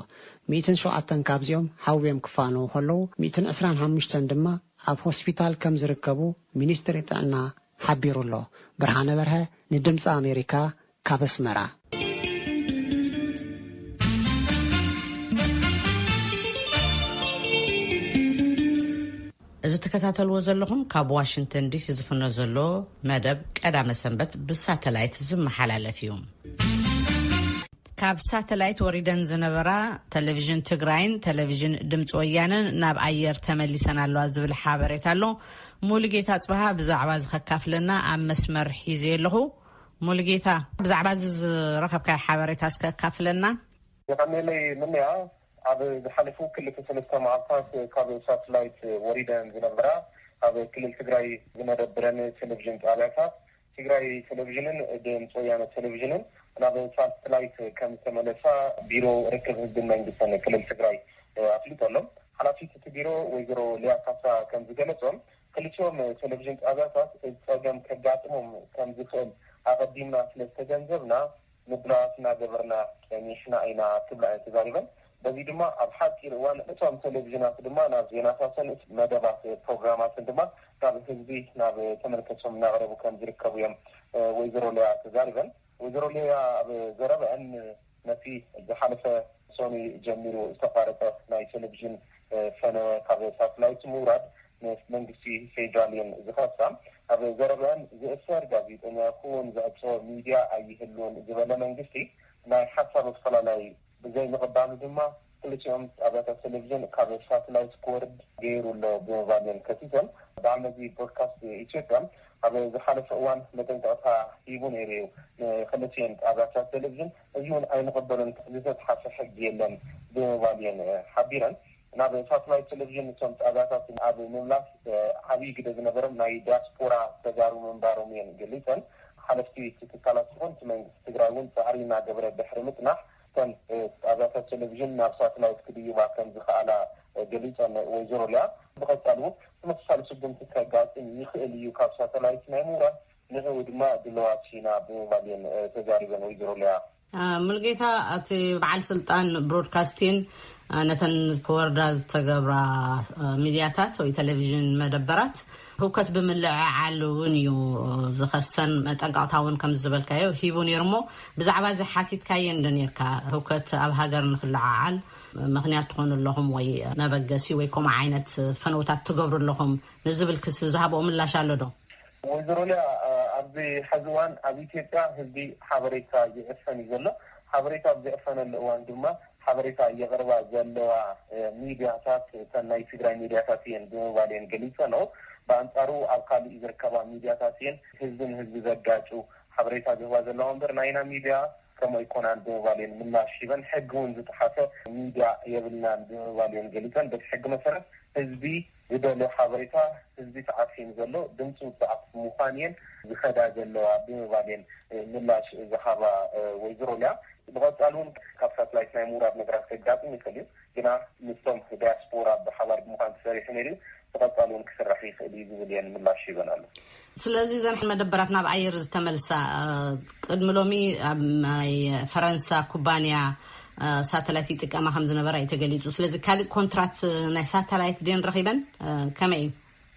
ሚእትን ሸውዓተን ካብዚኦም ሓውዮም ክፋነዉ ከለዉ፣ ሚእትን ዕስራን ሓሙሽተን ድማ ኣብ ሆስፒታል ከም ዝርከቡ ሚኒስትሪ ጥዕና ሓቢሩ ኣሎ። ብርሃነ በርሀ ንድምፂ ኣሜሪካ ካብ ኣስመራ። እዚ ትከታተልዎ ዘለኹም ካብ ዋሽንግተን ዲሲ ዝፍኖ ዘሎ መደብ ቀዳመ ሰንበት ብሳተላይት ዝመሓላለፍ እዩ። ካብ ሳተላይት ወሪደን ዝነበራ ቴሌቪዥን ትግራይን ቴሌቪዥን ድምፂ ወያነን ናብ ኣየር ተመሊሰን ኣለዋ ዝብል ሓበሬታ ኣሎ። ሙሉጌታ ጽበሃ ብዛዕባ እዚ ከካፍለና ኣብ መስመር ሒዘ ኣለኹ። ሙሉጌታ፣ ብዛዕባ እዚ ዝረኸብካዮ ሓበሬታ እስከ ኣካፍለና። የቐንየለይ ምንያ፣ ኣብ ዝሓለፉ ክልተ ሰለስተ መዓልታት ካብ ሳተላይት ወሪደን ዝነበራ ኣብ ክልል ትግራይ ዝመደብረን ቴሌቪዥን ጣብያታት ትግራይ ቴሌቪዥንን ድምፂ ወያነ ቴሌቪዥንን ናብ ሳተላይት ከም ዝተመለሳ ቢሮ ርክብ ህዝብን መንግስትን ክልል ትግራይ ኣፍሊጡ ኣሎ። ሓላፊት እቲ ቢሮ ወይዘሮ ሊያ ካሳ ከም ዝገለጾም፣ ክልቲኦም ቴሌቪዥን ጣብያታት እዚ ጸገም ከጋጥሞም ከም ዝኽእል ኣቐዲምና ስለ ዝተገንዘብና ምድላዋት እናገበርና ጸኒሕና ኢና ክብላ እየን ተዛሪበን። በዚ ድማ ኣብ ሓፂር እዋን እቶም ቴሌቪዥናት ድማ ናብ ዜናታትን መደባት ፕሮግራማትን ድማ ናብ ህዝቢ ናብ ተመልከቶም እናቕረቡ ከም ዝርከቡ እዮም ወይዘሮ ሊያ ተዛሪበን። ወይዘሮ ሊያ ኣብ ዘረበአን ነቲ ዝሓለፈ ሰኑይ ጀሚሩ ዝተቋረጸ ናይ ቴሌቪዥን ፈነወ ካብ ሳትላይት ምውራድ ንመንግስቲ ፌዴራል እየን ዝኸሳ። ኣብ ዘረበአን ዝእሰር ጋዜጠኛ ይኹን ዝዕጾ ሚድያ ኣይህሉን ዝበለ መንግስቲ ናይ ሓሳብ ኣፈላላይ ብዘይ ምቕባሉ ድማ ክልቲኦም ጣብያታት ቴሌቪዥን ካብ ሳትላይት ክወርድ ገይሩ ኣሎ ብምባል እየን ከሲሰን። በዓል መዚ ብሮድካስት ኢትዮጵያ ኣብ ዝሓለፈ እዋን መጠንቀቕታ ሂቡ ነይሩ እዩ ንክልቲኦም ጣብያታት ቴሌቪዥን። እዚ እውን ኣይንቕበሎን፣ ዝተትሓሰ ሕጊ የለን ብምባል እየን ሓቢረን። ናብ ሳትላይት ቴሌቪዥን እቶም ጣብያታት ኣብ ምምላስ ዓብዪ ግደ ዝነበሮም ናይ ዲያስፖራ ተጋሩ ምንባሮም እየን ገሊፀን። ሓለፍቲ እቲ ትካላት ይኹን እቲ መንግስቲ ትግራይ እውን ፃዕሪ እናገበረ ድሕሪ ምፅናሕ እተን ጣብያታት ቴሌቪዥን ናብ ሳትላይት ክድይባ ከም ዝኸኣላ ገሊፀን ወይዘሮ ሊያ። ብቐፃሊ እውን ተመሳሳሊ ስጉምቲ ከጋጥም ይኽእል እዩ ካብ ሳተላይት ናይ ምውራድ፣ ንዕኡ ድማ ድለዋት ኢና ብምባል እየን ተዛሪበን ወይዘሮ ሊያ። ሙልጌታ፣ እቲ በዓል ስልጣን ብሮድካስቲን ነተን ክወርዳ ዝተገብራ ሚድያታት ወይ ቴሌቪዥን መደበራት ህውከት ብምልዕዓል እውን እዩ ዝኸሰን፣ መጠንቀቕታ እውን ከም ዝበልካዮ ሂቡ ነይሩ። እሞ ብዛዕባ እዚ ሓቲትካየን ዶ ነርካ? ህውከት ኣብ ሃገር ንክልዓዓል ምክንያት ትኾኑ ኣለኹም ወይ መበገሲ ወይ ከምኡ ዓይነት ፈነውታት ትገብሩ ኣለኹም ንዝብል ክሲ ዝሃብኦ ምላሽ ኣሎ ዶ? ወይዘሮ ሊያ፣ ኣብዚ ሐዚ እዋን ኣብ ኢትዮጵያ ህዝቢ ሓበሬታ ይዕፈን እዩ ዘሎ። ሓበሬታ ኣብ ዝዕፈነሉ እዋን ድማ ሓበሬታ የቕርባ ዘለዋ ሚድያታት እተን ናይ ትግራይ ሚድያታት እየን ብምባል እየን ገሊፀንኦ። ብኣንፃሩ ኣብ ካሊእ ዝርከባ ሚድያታት እየን ህዝቢ ንህዝቢ ዘጋጩ ሓበሬታ ዝህባ ዘለዋ እምበር፣ ናይና ሚድያ ከምኡ ኣይኮናን ብምባል እየን ምላሽ ሂበን። ሕጊ እውን ዝጠሓሰ ሚድያ የብልናን ብምባል እየን ገሊፀን። በቲ ሕጊ መሰረት ህዝቢ ዝደልዮ ሓበሬታ፣ ህዝቢ ተዓፊኑ ዘሎ ድምፂ ውፅዓት ምዃን እየን ዝኸዳ ዘለዋ ብምባል እየን ምላሽ ዝሃባ ወይዘሮ ሊያ። ብቐፃሊ እውን ካብ ሳትላይት ናይ ምውራድ ነገራት ከጋጥም ይኽእል እዩ፣ ግና ምስቶም ዲያስፖራ ብሓባር ብምዃን ተሰሪሑ ነይሩ እዩ። ብቐፃሊ እውን ክስራሕ ይኽእል እዩ ዝብል እየን ምላሽ ሂበን ኣሎ። ስለዚ እዘን መደበራት ናብ ኣየር ዝተመልሳ፣ እ፣ ቅድሚ ሎሚ ኣብ ናይ ፈረንሳ ኩባንያ፣ እ፣ ሳተላይት ይጥቀማ ከም ዝነበራ እዩ ተገሊጹ። ስለዚ ካልእ ኮንትራት፣ እ፣ ናይ ሳተላይት ድየን ረኺበን? እ፣ ከመይ እዩ?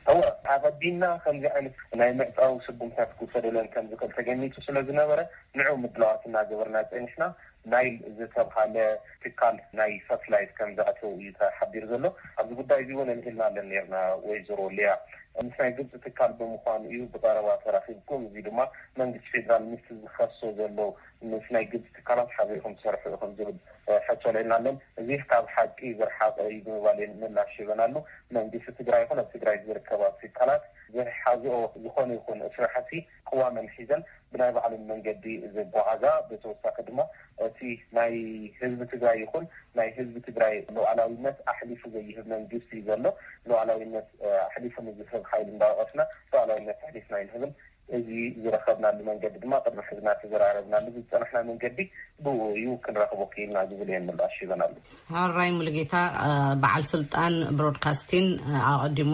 እወ፣ ኣቐዲምና ከምዚ ዓይነት ናይ ምዕጻው ስጉምታት ክውሰደለን ከም ዝኽእል ተገሚቱ ስለ ዝነበረ፣ ንዑ ምድላዋት እናገበርና ጸኒሕና። ናይል ዝተብሃለ ትካል ናይ ሳትላይት ከም ዘእተው እዩ ተሓቢሩ ዘሎ። ኣብዚ ጉዳይ እዚ እውን ኣልዒልና ኣለን ነርና፣ ወይዘሮ ሊያ። ምስ ናይ ግብፂ ትካል ብምዃኑ እዩ ብቐረባ ተራኺብኩም። እዚ ድማ መንግስቲ ፌዴራል ምስቲ ዝኸሶ ዘሎ ምስ ናይ ግብፂ ትካላት ሓቢርኩም ትሰርሑ ኢኹም ዝብል፣ እ፣ ሕቶ ኣልዒልና ኣለን። እዚ ካብ ሓቂ ዝረሓቐ እዩ ብምባል እየን ምላሽ ሂበናሉ። መንግስቲ ትግራይ ይኹን ኣብ ትግራይ ዝርከባ ትካላት ዝሓዝኦ ዝኾነ ይኹን ስራሕቲ ቅዋመን ሒዘን ብናይ ባዕለን መንገዲ ዘጓዓዛ፣ ብተወሳኺ ድማ እቲ ናይ ህዝቢ ትግራይ ይኹን ናይ ህዝቢ ትግራይ ሉዓላዊነት ኣሕሊፉ ዘይህብ መንግስቲ እዩ ዘሎ። ሉዓላዊነት፣ እ፣ ኣሕሊፉ ንዝህብ ሓይሊ እንዳወቐስና ሉዓላዊነት ኣሕሊፍና ኣይንህብን። እዚ ዝረኸብናሉ መንገዲ ድማ ቅድሚ ሕዚ እናተዘራረብናሉ ዝፀናሕና መንገዲ ብኡ እዩ፣ ክንረኽቦ ክኢልና ዝብል እየን ምላሽ ሂበናሉ። ሕራይ ሙሉጌታ፣ እ፣ በዓል ስልጣን ብሮድካስቲን፣ እ፣ ኣቐዲሙ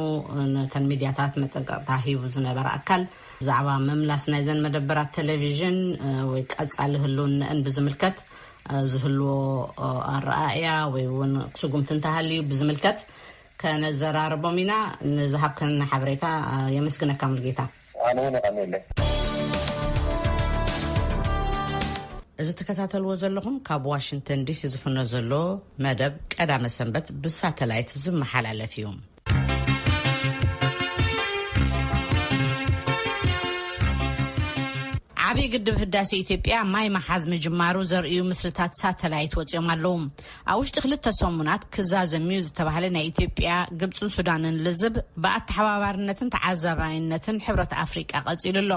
ነተን ሚድያታት መጠንቀቕታ ሂቡ ዝነበረ ኣካል፣ ብዛዕባ ምምላስ ናይዘን መደበራት ቴሌቪዥን፣ እ፣ ወይ ቀጻሊ ህልውነአን ብዝምልከት፣ እ፣ ዝህልዎ፣ እ፣ ኣረኣእያ ወይ እውን ስጉምቲ እንተሃልዩ ብዝምልከት ከነዘራርቦም ኢና። ንዝሃብከና ሓበሬታ፣ እ፣ የመስግነካ ሙሉጌታ። ኣነ እውን የቐንየለይ። እዚ ትከታተልዎ ዘለኹም ካብ ዋሽንግተን ዲሲ ዝፍኖ ዘሎ መደብ ቀዳመ ሰንበት ብሳተላይት ዝመሓላለፍ እዩ። ዓብዪ ግድብ ህዳሴ ኢትዮጵያ ማይ መሓዝ ምጅማሩ ዘርእዩ ምስልታት ሳተላይት ወፂኦም ኣለዉ። ኣብ ውሽጢ ክልተ ሰሙናት ክዛዘም እዩ ዝተባህለ ናይ ኢትዮጵያ፣ ግብፅን ሱዳንን ልዝብ ብኣተሓባባርነትን ተዓዛባይነትን ሕብረት ኣፍሪቃ ቀፂሉ ኣሎ።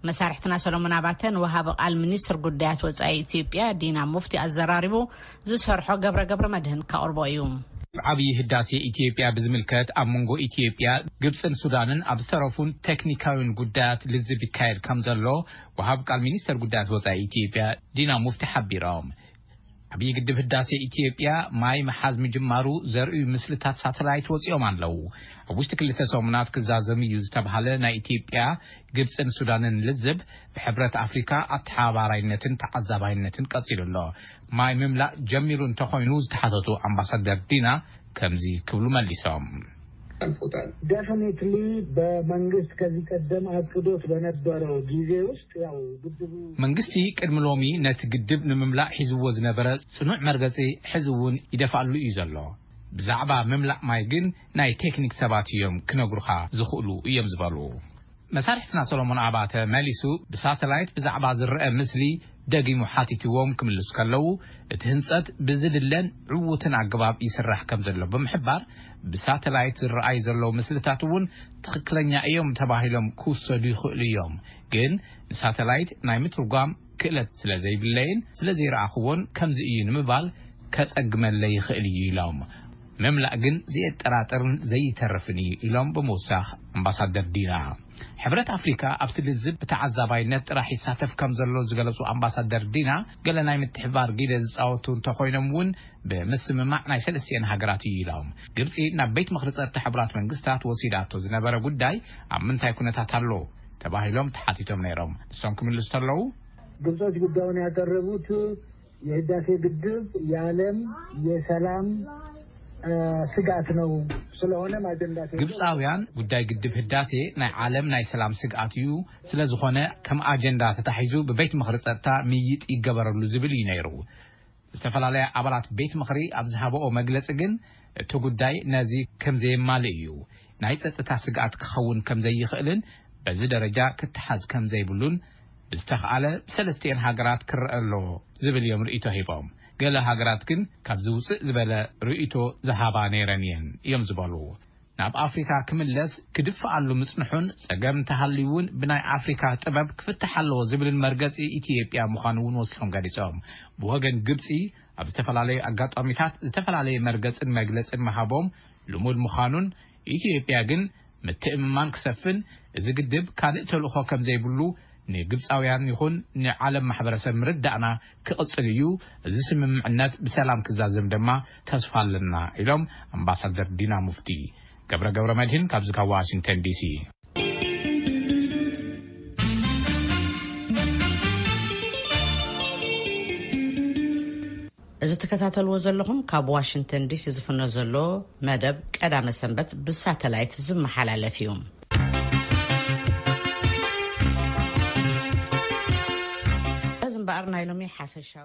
መሳርሕትና ሰሎሞን ኣባተ ንወሃቢ ቃል ሚኒስትር ጉዳያት ወጻኢ ኢትዮጵያ ዲና ሙፍቲ ኣዘራሪቡ ዝሰርሖ ገብረ ገብረ መድህን ከቕርቦ እዩ። ዓብዪ ህዳሴ ኢትዮጵያ ብዝምልከት ኣብ መንጎ ኢትዮጵያ፣ ግብፅን ሱዳንን ኣብ ዝተረፉን ቴክኒካዊን ጉዳያት ልዝብ ይካየድ ከም ዘሎ ወሃቢ ቃል ሚኒስትር ጉዳያት ወጻኢ ኢትዮጵያ ዲና ሙፍቲ ሓቢሮም። ዓብዪ ግድብ ህዳሴ ኢትዮጵያ ማይ ምሓዝ ምጅማሩ ዘርእዩ ምስልታት ሳተላይት ወፂኦም ኣለዉ። ኣብ ውሽጢ ክልተ ሰሙናት ክዛዘም እዩ ዝተብሃለ ናይ ኢትዮጵያ፣ ግብፅን ሱዳንን ልዝብ ብሕብረት ኣፍሪካ ኣተሓባባራይነትን ተዓዛባይነትን ቀፂሉ ኣሎ። ማይ ምምላእ ጀሚሩ እንተኾይኑ ዝተሓተቱ ኣምባሳደር ዲና ከምዚ ክብሉ መሊሶም። Definitely በመንግስት ከዚህ ቀደም አቅዶት በነበረው ጊዜ ውስጥ ያው ግድቡ መንግስቲ ቅድሚ ሎሚ ነቲ ግድብ ንምምላእ ሒዝዎ ዝነበረ ጽኑዕ መርገጺ ሕዚ እውን ይደፍኣሉ እዩ ዘሎ። ብዛዕባ ምምላእ ማይ ግን ናይ ቴክኒክ ሰባት እዮም ክነግሩኻ ዝኽእሉ እዮም ዝበሉ። መሳርሕትና ሰሎሞን ኣባተ መሊሱ ብሳተላይት ብዛዕባ ዝረአ ምስሊ ደጊሙ ሓቲትዎም ክምልሱ ከለዉ፣ እቲ ህንጸት ብዝድለን ዕዉትን ኣገባብ ይስራሕ ከም ዘሎ ብምሕባር፣ ብሳተላይት ዝረኣዩ ዘለዉ ምስልታት እውን ትኽክለኛ እዮም ተባሂሎም ክውሰዱ ይኽእሉ እዮም፣ ግን ንሳተላይት ናይ ምትርጓም ክእለት ስለ ዘይብለይን ስለ ዘይረኣኽዎን ከምዚ እዩ ንምባል ከጸግመለይ ይኽእል እዩ ኢሎም። ምምላእ ግን ዘየጠራጥርን ዘይተርፍን እዩ ኢሎም ብምውሳኽ ኣምባሳደር ዲና። ሕብረት ኣፍሪካ ኣብቲ ልዝብ ብተዓዛባይነት ጥራሕ ይሳተፍ ከም ዘሎ ዝገለጹ ኣምባሳደር ዲና፣ ገለ ናይ ምትሕብባር ጊደ ዝጻወቱ እንተኾይኖም እውን ብምስምማዕ ናይ ሰለስቲኤን ሃገራት እዩ ኢሎም። ግብጺ ናብ ቤት ምኽሪ ጸጥታ ሕቡራት መንግስታት ወሲዳቶ ዝነበረ ጉዳይ ኣብ ምንታይ ኩነታት ኣሎ ተባሂሎም ተሓቲቶም ነይሮም። ንሶም ክምልሱ ተለዉ ግብጾች ጉዳዩን ያቀረቡት የህዳሴ ግድብ የዓለም የሰላም ስጋት ነው። ስለሆነም አጀንዳ ግብፃውያን ጉዳይ ግድብ ህዳሴ ናይ ዓለም ናይ ሰላም ስግኣት እዩ። ስለዝኾነ ከም ኣጀንዳ ተታሒዙ ብቤት ምኽሪ ፀጥታ ምይጥ ይገበረሉ ዝብል እዩ ነይሩ። ዝተፈላለያ ኣባላት ቤት ምኽሪ ኣብ ዝሃበኦ መግለፂ ግን እቲ ጉዳይ ነዚ ከም ዘየማልእ እዩ። ናይ ፀጥታ ስግኣት ክኸውን ከም ዘይኽእልን በዚ ደረጃ ክተሓዝ ከም ዘይብሉን ብዝተኽኣለ ብሰለስቲኤን ሃገራት ክረአ ኣለዎ ዝብል እዮም ርእይቶ ሂቦም። ገለ ሃገራት ግን ካብ ዝውፅእ ዝበለ ርእይቶ ዝሃባ ነይረን እየን እዮም ዝበሉ። ናብ ኣፍሪካ ክምለስ ክድፍኣሉ ምጽንሑን፣ ጸገም እንተሃልዩ እውን ብናይ ኣፍሪካ ጥበብ ክፍታሕ ኣለዎ ዝብልን መርገጺ ኢትዮጵያ ምዃኑ እውን ወሲኾም ገሊጾም። ብወገን ግብጺ ኣብ ዝተፈላለዩ ኣጋጣሚታት ዝተፈላለየ መርገጽን መግለጽን ምሃቦም ልሙድ ምዃኑን፣ ኢትዮጵያ ግን ምትእምማን ክሰፍን እዚ ግድብ ካልእ ተልእኾ ከም ዘይብሉ ንግብጻውያን ይኹን ንዓለም ማሕበረሰብ ምርዳእና ክቕጽል እዩ። እዚ ስምምዕነት ብሰላም ክዛዘም ድማ ተስፋ ኣለና ኢሎም ኣምባሳደር ዲና ሙፍቲ። ገብረ ገብረ መድህን ካብዚ ካብ ዋሽንግተን ዲሲ። እዚ ትከታተልዎ ዘለኹም ካብ ዋሽንግተን ዲሲ ዝፍኖ ዘሎ መደብ ቀዳመ ሰንበት ብሳተላይት ዝመሓላለፍ እዩ። እዚ እምበኣር ናይ ሎሚ ሓፈሻዊ